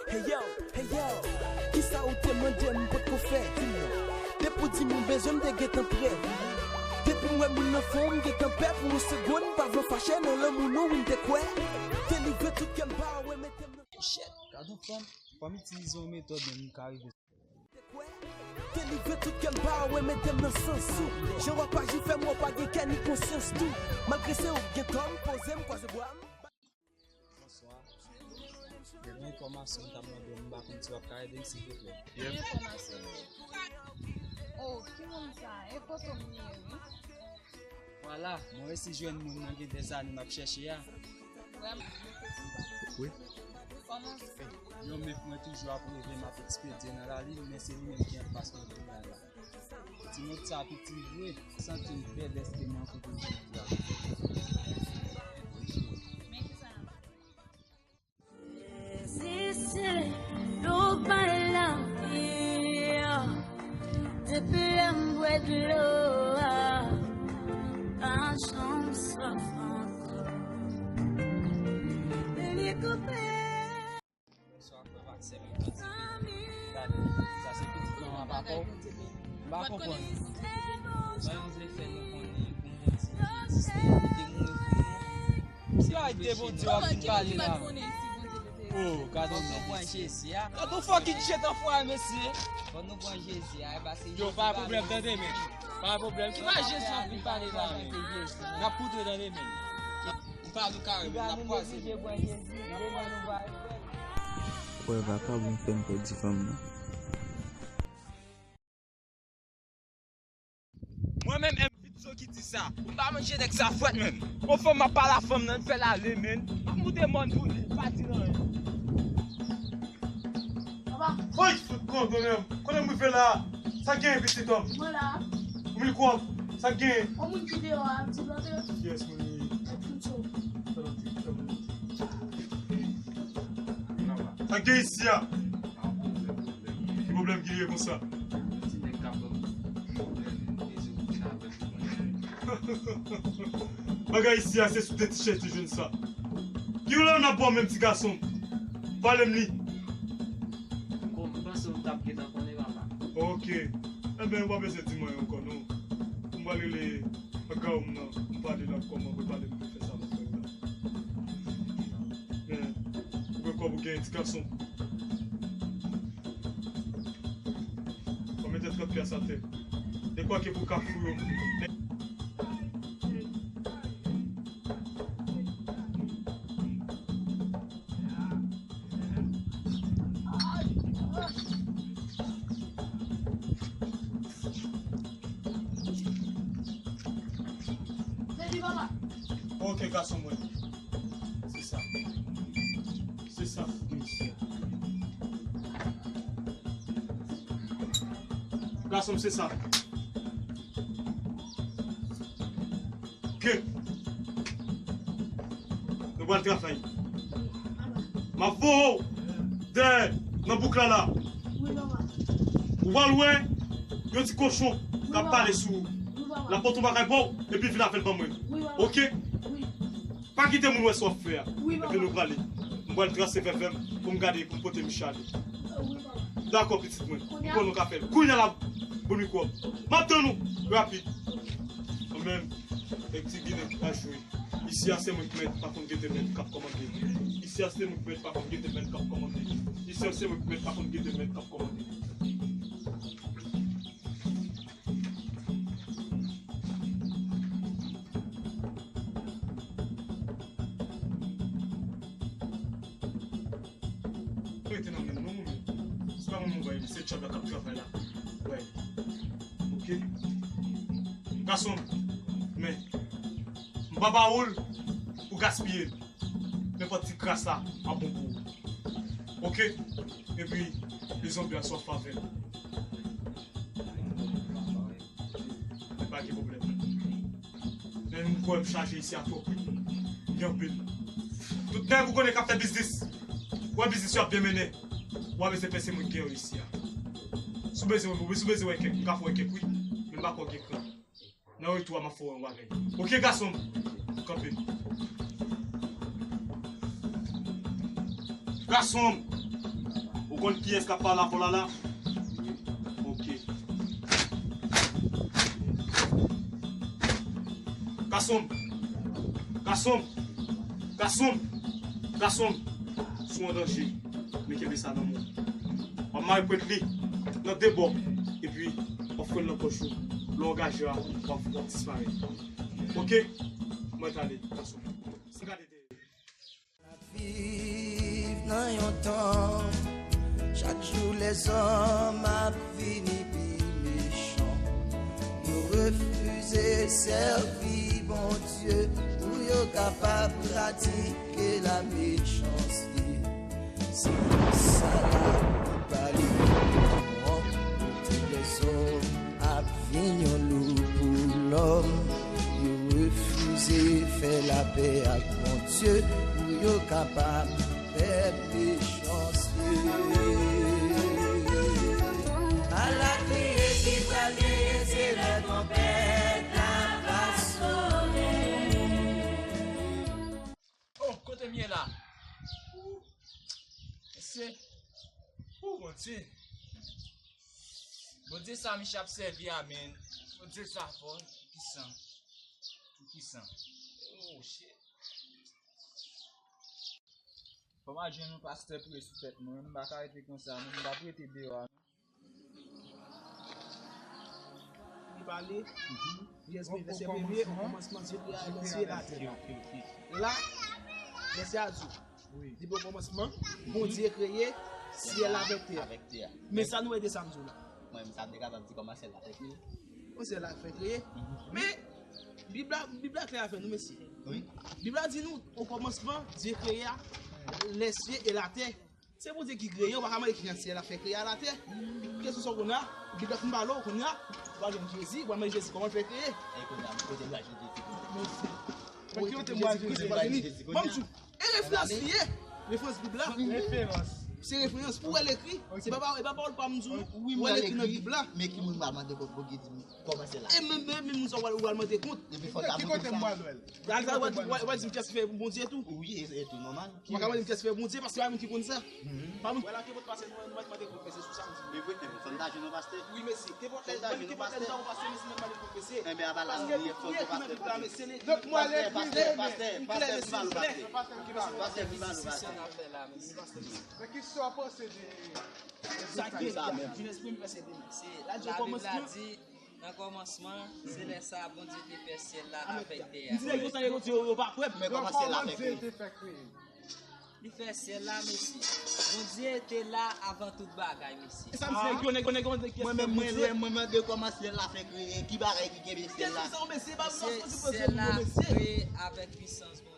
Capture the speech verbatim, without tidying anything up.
Hey yo, hey yo, kisa ou te mande m potko fè? Di m non. Depi w di m ou bezwen m te gentan prè. Depi m wè moun nan fon m gentan pè pou yon segonn, m pa vle w fache nan lanmou nou, wi m te kwè. Delivre tout kè m ba w e mete m nan. Shit, gad yon fanm, fanm itilize yon metòd menm m ka rive. Delivre tout kè m ba w e mete m nan sans ou. Jan w ap aji fè m wè w pa gen kè ni konsyans tou. Malgre se ou k gen tò, m poze m kwaze bra m. Bonswa. Gen yon enfòmasyon m ta mande w, m pa konn si w ap ka ede m silvouplè. Ki enfòmasyon? Oh, ki moun sa? E foto m li ye wi. Vwala, mwen resi jwenn moun nan gen dèzane m ap chèche a. Vrèman? Wi. Kòman sa? Yon mef mwen toujou ap reve m ap ekspedye nan lalin, men se li menm ki anfas mwen pou mwen la. Ti mef sa piti vre, santi m fè lèske mwen kote m soti a. Men ki sa? Reziste, dlo bay lavi a. Depi lè m bwè dlo a, m pa janm swaf ankò. Li koupe. Bonswa, frè Maxime. Gade, sa se pitit manman papa w. M pa konprann. Sa yo vle fè nou konnen Bondye egziste, li te mouri pou nou. Se pa de Bondye w ap vin pale la. Oh, gade yon nèg isi. Gade yon fucking jet anfwaye, mesye. Fò nou pran Jezi a, e pa se Jezi. Yo, pa pale pwoblèm, tande, men. Pa pwoblèm. Ki pa Jezi w ap vin pale la, men? N ap koute, tande, men. M pa nou kare, men n ap kwaze, men. Wè, vakabon fè m pèdi fanm nan. Mwen menm, M Vitzo ki di sa. Ou pa manje nèg sa fwèt, menn. Yon fanm ap pale a fanm nan, l fè l ale, menn. M ap moute mòn pou li, li pa di l anyen. Papa. Oy, fout kòb, menn. Konnen m rive la. Sa k genyen, pitit òm? Mwen la. Ou vin kwòb? Sa k genyen? Yon moun ki deyò a, m ti plante. Kiyès moun li ye? Nèg Vitzo. Sa k genyen isi a? Ki pwoblèm ki ye konsa? Bagay isi a se sou de ti chèz ou jwenn sa. Ki koulè n ap ba w menm ti gason? Pale m li. Bon, m panse w t ap gentan konnen, papa. Ok. Enben, ou pa bezwen di m anyen ankò, non. M pral rele Garom nan, m pale l ak kòman pou l pale m pou fè sa m ap fè la. Men, ou wè kòb ou genyen, ti gason. Ou mete trant pyas atè. Dekwake pou kafou yo. Ok, gason mwen. Se sa. Se sa, mesye. Gason m, se sa. Ke nou pral travay. M ap voye w dèyè nan bouk la la. Ou pral wè yon ti kochon k ap pale sou ou. L ap pote yon bagay ba w epi vin avè l ban mwen. Ok? Pa kite moun wè sa w ap fè a. Epi nou prale. M pral trase vèvè m pou m gade, pou m pote misye ale. Dakò, pitit mwen. M konnen w ka fè l. Kounye a la, boul mikwòb. M ap tann ou. Rapid. Mwen menm, nèg ti Ginen ki pa jwe. Isi a se mwen k mèt, pa konn gen de mèt k ap kòmande. Isi a se mwen k mèt, pa konn gen de mèt k ap kòmande. Isi a se mwen k mèt, pa konn gen de mèt k ap kòmande. Rete nan men nou, men. Se pa mwen mwen bay li, se djab la k ap travay la. Wè. Ok. Gason, men. M pa ba ou l pou gaspiye l. Nenpòt ti kras la ap bon pou ou. Ok? Epi, lezonbi a sou ap favè. Men pa gen pwoblèm. Men m kwè m chaje isi a twòp, wi. Gen anpil. Tout nèg ou konnen k ap fè biznis. Ou wè biznis yo ap byen mennen. Ou pa bezwen pèse mwen gen yo isi a. Si w bezwen, si w bezwen wè kèk, m ka fè w wè kèk, wi. Men m pa kwè w gen kran. Nan retou a, m ap fè w yon bagay. Ok, gason m. Kanpe. Gason m. Konn kiyès k ap pale avè w la la? Ok. Gason m! Gason m! Gason m! Gason m! Si w an danje, men kenbe sa nan men w. W ap mare pwent li nan de bò, epi w ap fè l nan pòch ou. Lè w angaje a, w ap, w ap disparèt. Ok? Mwen t ale, gason m. Gade dèyè. N ap viv nan yon tan, chak jou lèzòm ap vini pi mechan. Yo refize sèvi Bondye pou yo kapab pratike lamechanste. Se pou sa la, nou pale pou tout lèzòm ap vin yon lou pou lòm. Yo refize fè lapè ak Bondye pou yo kapab pè mechanste. Ala kriye ki pral genyen, se lè twonpèt la va sonnen. Oh, kote m ye la? Mesye. Oh, Bondye. Bondye sa misye ap sèvi a, men. Bondye sa fò, li pisan. Li pisan. Oh, shit. Fò m al jwenn yon pastè priye sou tèt mwen, m pa ka rete konsa, non, m p ap rete deyò a, non. Li pale, Jeremi vèsè premye, o kòmansman, Dye krea lèsyèl e latè. La, vèsè a di, depi o kòmansman, Bondye kreye syèl avèk tè a. Men sa nou wè de sa m di w la? Mwen menm, sa m te kapab di kòman syèl la fè kreye. Kòman syèl la fè kreye? Men, Bib la, Bib la klè avè nou, mesye. Bib la di nou, o kòmansman, Dye kreye lèsyèl e latè. Se Bondye ki kreye, ou pa ka mande kijan syèl la fè kreye a latè. Kesyon sa w konn la, Bib la fin pale w, kounye a, ou pral jwenn Jezi, ou pral mande Jezi kòman l fè kreye. E kounye a, kote m pral jwenn Jezi kounye a? Mèsi. Mwen ki kote m pral jwenn Jezi kounye a? Ban m di w, e referans li ye. Referans Bib la. Referans. Se referans pou w wè l ekri. Se pa, e pa pawòl pa m di w, non. Wi, m wè l ekri nan Bib la. Men ki moun m pral mande pou, pou ki di m kòman syèl la? E menm, menm, menm moun sa w pral, w pral mande kont. Ki kote m pral wè l? Al, al, w a di, w a, w a di m kiyès ki fè Bondye tou. Wi, e, e tou nòmal. Ou pa ka mande m kiyès ki fè Bondye, paske pa moun ki konn sa. Pa moun. Vwala ki pot pase nou, nou mande pou pase sou sa. Men vre, fò n ta jwenn yon pastè. Wi, mesye. Ke pot lè, ke pot lè nou ta yon pastè, mesye, nou mande pou pase. Enben, apa la, paske li fò ki pastè. Donk, mwen al ekri, pastè, pastè, pastè, pastè, pastè, pastè, pastè. Men ki sa w panse de sa menm? Jenèz premye vèsè de. Se la di o kòmansman. Nan kòmansman, se lè sa a Bondye te fè syèl la avèk tè a. M di nèg yo sa yo di yo, yo pa kwè. Men kòman syèl la fè kreye? Li fè syèl la, mesye. Bondye te la avan tout bagay, mesye. E sa m di nèg yo, nèg yo, nèg yo, nèg yo, mwen menm, mwen, mwen, mwen mande kòman syèl la fè kreye, ki bagay ki kenbe syèl la? Kesyon sa yo, mesye, pa m nan soti pwofesè nou yo, mesye. Syèl la kreye avèk pisans Bondye.